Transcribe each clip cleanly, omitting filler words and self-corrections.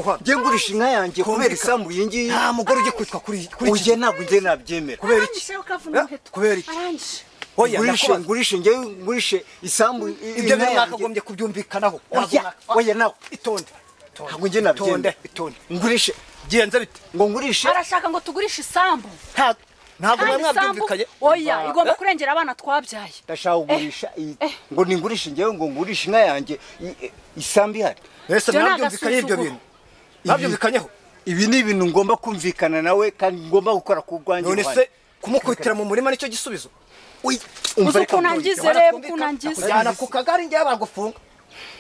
Yohana, ngiye ngurisha inka yanjye kubera isambu iyi ngiyi. Nta mugore ugiye kwitwa kuri uye, ntabwo ngiye nabyemera. Kubera iki? Kubera iki? Oya, ngurishe ngiye ngurishe isambu. Ibyo bintu mwakagombye kubyumvikanaho. Oya, oya nawe itonde. Ntabwo ngiye nabyemera. Itonde. Ngurishe. Genza bite? Ngo ngurishe. Arashaka ngo tugurishe isambu. Ntabwo mwabyumvikanye. Oya, igomba kurengera abana twabyaye. Ndashaka kugurisha ngo ningurishe ngewe, ngo ngurishe inka yanjye isambu ihari. Ese mwabyumvikanye ibyo bintu? Mwabyumvikanyeho? Ibi ni ibintu ngomba kumvikana nawe kandi ngomba gukora ku bwanjye. None se kumukubitira mu murima nicyo gisubizo? Umva ukuntu angize, reba ukuntu angize. Kujyana ku kagari ngewe bagufunga.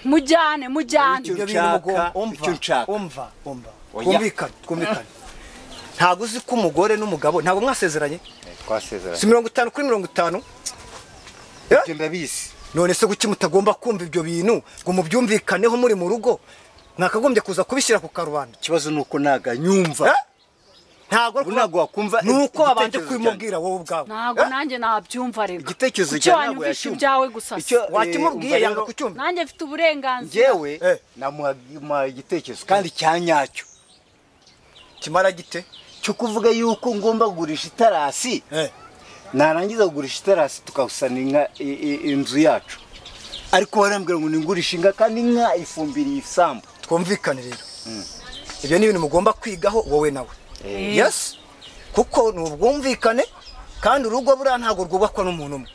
Mujyane, mujyane. Ibyo bintu mugomba. Umva, umva. Twumvikane, twumvikane. Ntabwo uzi ko umugore n'umugabo ntabwo mwasezeranye? Twasezeranye. Si 50 kuri 50. Ibyo ndabizi. None se kuki mutagomba kumva ibyo bintu ngo mubyumvikaneho muri mu rugo? Mwakagombye kuza kubishyira ku karubanda. Ikibazo nuko naga nyumva. Ntabwo wakumva nuko wabanje kubimubwira wowe ubwawe. Ntabwo nanjye nabyumva rega. Igitekerezo cyawe ntabwo yacyumva gusa. Wakimubwiye yanga kucyumva. Nanjye mfite uburenganzira. Njyewe namuha igitekerezo kandi cyanyacyo. Kimara gite? Cyo kuvuga yuko ngomba kugurisha itarasi. Narangiza kugurisha itarasi tukawusana inka inzu yacu. Ariko warambwira ngo ningurisha inka kandi inka ifumbiriye isambu. Twumvikane rero. Ibyo ni ibintu mugomba kwigaho wowe nawe. Yes, kuko ni ubwumvikane kandi urugo buriya ntabwo rwubakwa n'umuntu umwe.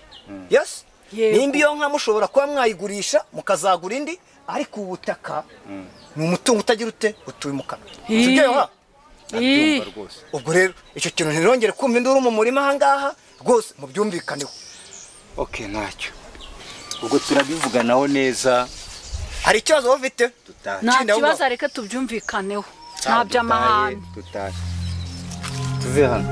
Yes, nimba iyo nka mushobora kuba mwayigurisha mukazagura indi, ariko ubutaka ni umutungo utagira ute utuye-mukanwa. Sibyo Yoha? Ubwo rero icyo kintu ntirongere kumva induru mu murima aha ngaha rwose mubyumvikaneho. Okay, ntacyo. Ubwo turabivuganaho neza. Hari ikibazo wowe ufite? Nta kibazo, reka tubyumvikaneho. Nta by'amahane. Dutahe. Tuve hano.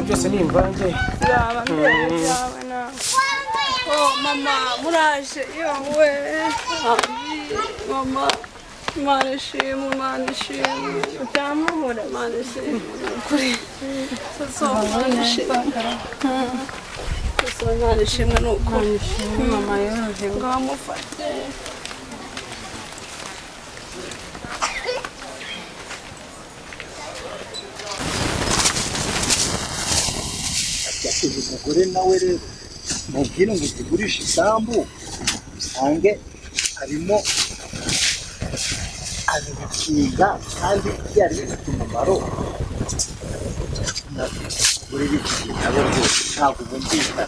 Byose ni imvange. Yaba mbere na. Oh mama muraje yowe. Mama Imana ishimwe, Imana ishimwe. Utamuhura Imana ishimwe. Kuri. Soso ishimwe nuko mama yorohewe ngamufate. Uyu mugore nawe rero mubwire ngo tugurishe isambu usange harimo abikinga kandi byari bifite umumaro. Umugore bivugiye nabo rwose ntabwo bumvikana,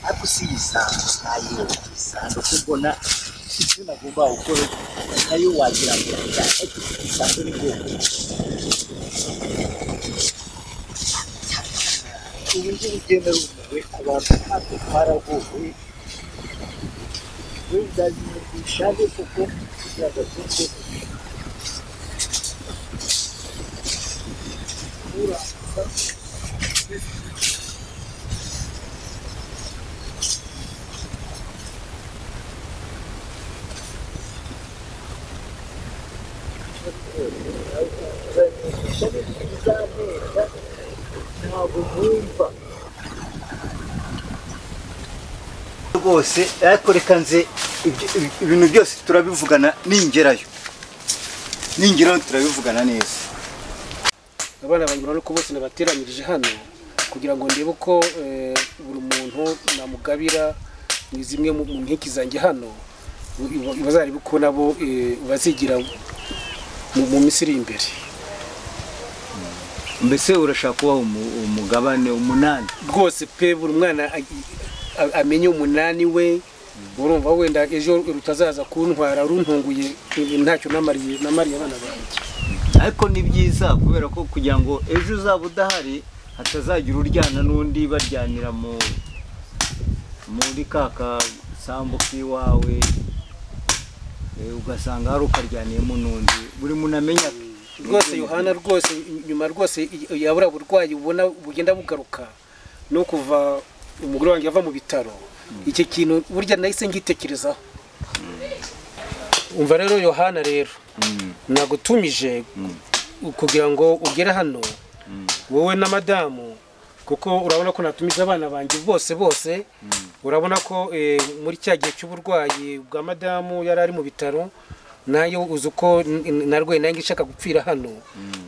ariko si iyi sambu nayo isambu ko mbona icyo nagomba gukora nayo wagira ngo isambu ni bwoko. Ubu ngubu ugenda rumiwe abantu ntabwo twaragowe, we nzabimugisha kuko kugira ngo abyumve. Rwose ariko reka nze ibintu byose turabivugana ningerayo turabivugana neza. Abana banjye urabona ko bose nabateranyirije hano kugira ngo ndebe uko buri muntu namugabira ni zimwe mu nkiki zanjye hano bazarebe uko nabo bazigira mu minsi iri imbere. Mbese urashaka kubaha umugabane 8 rwose pe, buri mwana amenye 8 we. Urumva wenda ejo rutazaza kuntwara runtunguye ntacyo namariye abana banjye. Ariko ni byiza kubera ko kugira ngo ejo uzaba udahari hatazagira uryana n'undi baryanira muri kaka sambu kiwawe, ugasanga hari ukaryaniyemo n'undi, buri muntu amenya rwose. Yohana rwose nyuma rwose yabura burwayi ubona bugenda bugaruka no kuva umugore wanjye ava mu bitaro, iki kintu burya nahise ngitekerezaho. Umva rero Yohana rero nagutumije kugira ngo ugere hano wowe na madamu, kuko urabona ko natumiza abana banjye bose bose. Urabona ko muri cya gihe cy'uburwayi bwa madamu yari ari mu bitaro, nayo uzi uko narwaye nange nshaka gupfira hano,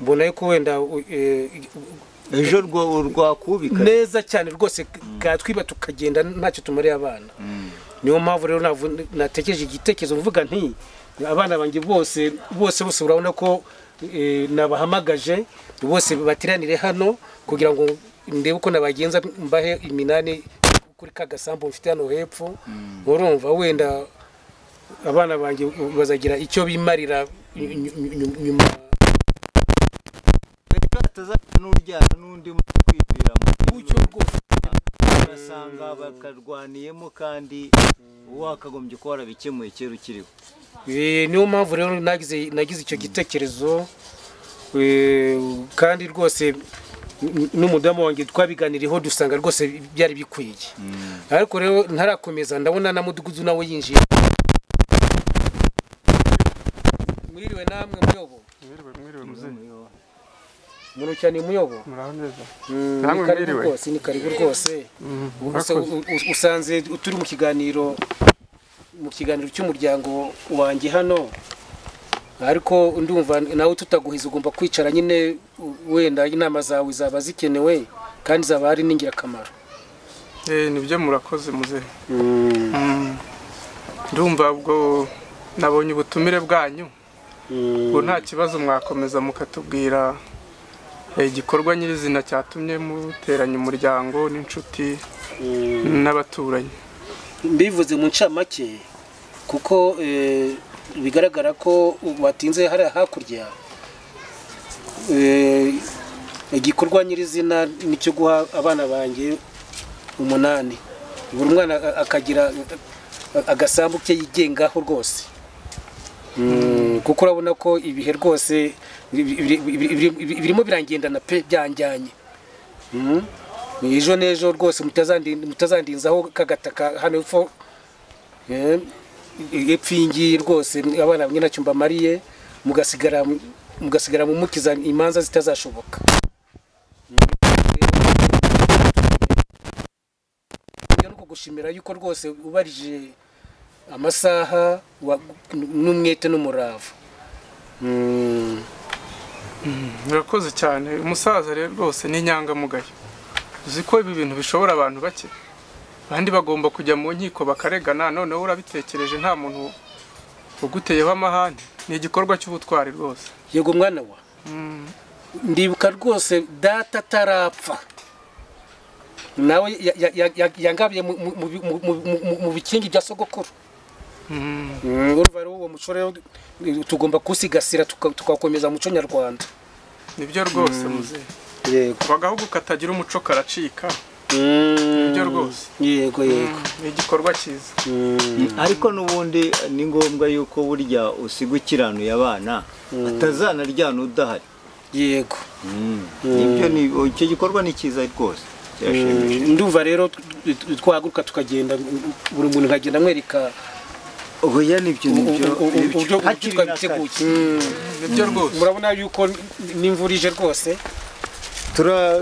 mbona yuko wenda ejo rwakubika neza cyane rwose katwiba tukagenda ntacyo tumariye abana. Niyo mpamvu rero natekereje igitekerezo mvuga nti abana banjye bose bose bose urabona ko nabahamagaje bose bateranire hano kugira ngo ndebe uko nabagenza mbahe 8 kuri kagasambu mfite hano hepfo. Urumva wenda abana banjye bazagira icyo bimarira nyuma n'uryana n'undi kwibira mu rwose ugasanga bakarwaniyemo kandi wakagombye ko warabikemuye kera ukiriho. Niyo mpamvu rero nagize icyo gitekerezo, kandi rwose n'umudamu wanjye twabiganiriyeho dusanga rwose byari bikwiye. Ariko rero ntarakomeza ndabona na mudugudu nawe yinjiye. Mwiriwe namwe muyobo? Mwiriwe muzehe. Muno cyane muyobo? Muraho neza. Namwe mwiriwe? Rwose ni karibu rwose. Usanze turi mu kiganiro cy'umuryango wanjye hano, ariko ndumva nawe tutaguhiza ugomba kwicara nyine, wenda inama zawe zaba zikenewe kandi zaba ari n'ingirakamaro. Nibyo murakoze muzehe. Ndumva ubwo nabonye ubutumire bwanyu, ubwo nta kibazo mwakomeza mukatubwira igikorwa nyirizina cyatumye muteranya umuryango n'inshuti n'abaturanyi. Mbivuze mu ncamake kuko bigaragara ko batinze hari hakurya. Igikorwa nyirizina nicyo guha abana banjye 8, buri mwana akagira agasambu ke yigengaho rwose. Kuko urabona ko ibihe rwose birimo birangendana pe, byanjyanye. Ejo n'ejo rwose mutazandinzaho kagataka hano epfo epfingi rwose abana bamwe nacyo mbamariye, mugasigara mu mukiza imanza zitazashoboka. Ndagushimira yuko rwose ubarije amasaha n'umwete n'umurava. Murakoze cyane umusaza rero rwose ni inyangamugayo. Uzi ko ibi bintu bishobora abantu bake, abandi bagomba kujya mu nkiko bakaregana, noneho urabitekereje nta muntu uguteyeho amahane. Ni igikorwa cy'ubutwari rwose. Yego mwana wa, ndibuka rwose data atarapfa nawe yangabiye mu bikingi bya sogokuru. Urumva rero uwo muco rero tugomba kusigasira tugakomeza umuco nyarwanda. Nibyo rwose muzehe. Yego. Agahugu katagira umuco karacika. Nibyo rwose. Yego yego. Ni igikorwa cyiza. Ariko n'ubundi ni ngombwa yuko burya usiga ukiranuye abana atazanaryana udahari. Yego. Nibyo, ni icyo gikorwa ni cyiza rwose. Ndumva rero twahaguruka tukagenda, buri muntu nkagenda amwereka oya nibyo nibyo uburyo twabiteguye. Nibyo rwose. Murabona yuko n'imvura ije rwose. Tura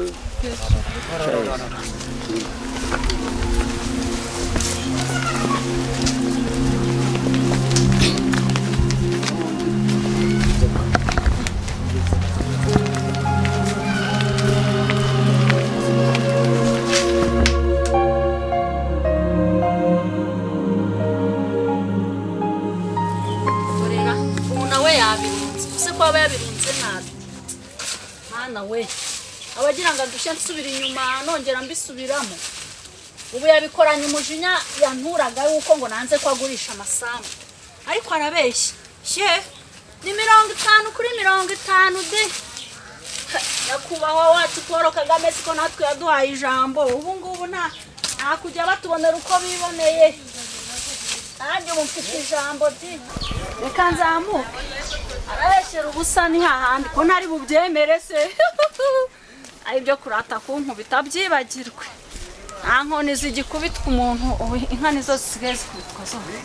we abagira ngo ndushye nsubira inyuma nongera mbisubiramo. Ubu yabikoranye umujinya yanturaga yuko ngo nanze ko agurisha amasambu, ariko arabeshya. She ni 50 kuri 50 de. Nyakubahwa wacu Paul Kagame siko natwe yaduhaye ijambo. Ubu ngubu nta kujya batubonera uko biboneye. Nanjye ubu mfite ijambo di, reka nzamuke. Arabeshyera ubusa ni hahandi ko ntari bubyemere se. Ari byo kurata kunkubita byibagirwe. Nta nkoni zigikubitwa umuntu, ubu inka nizo zisigaye zikubitwa zose.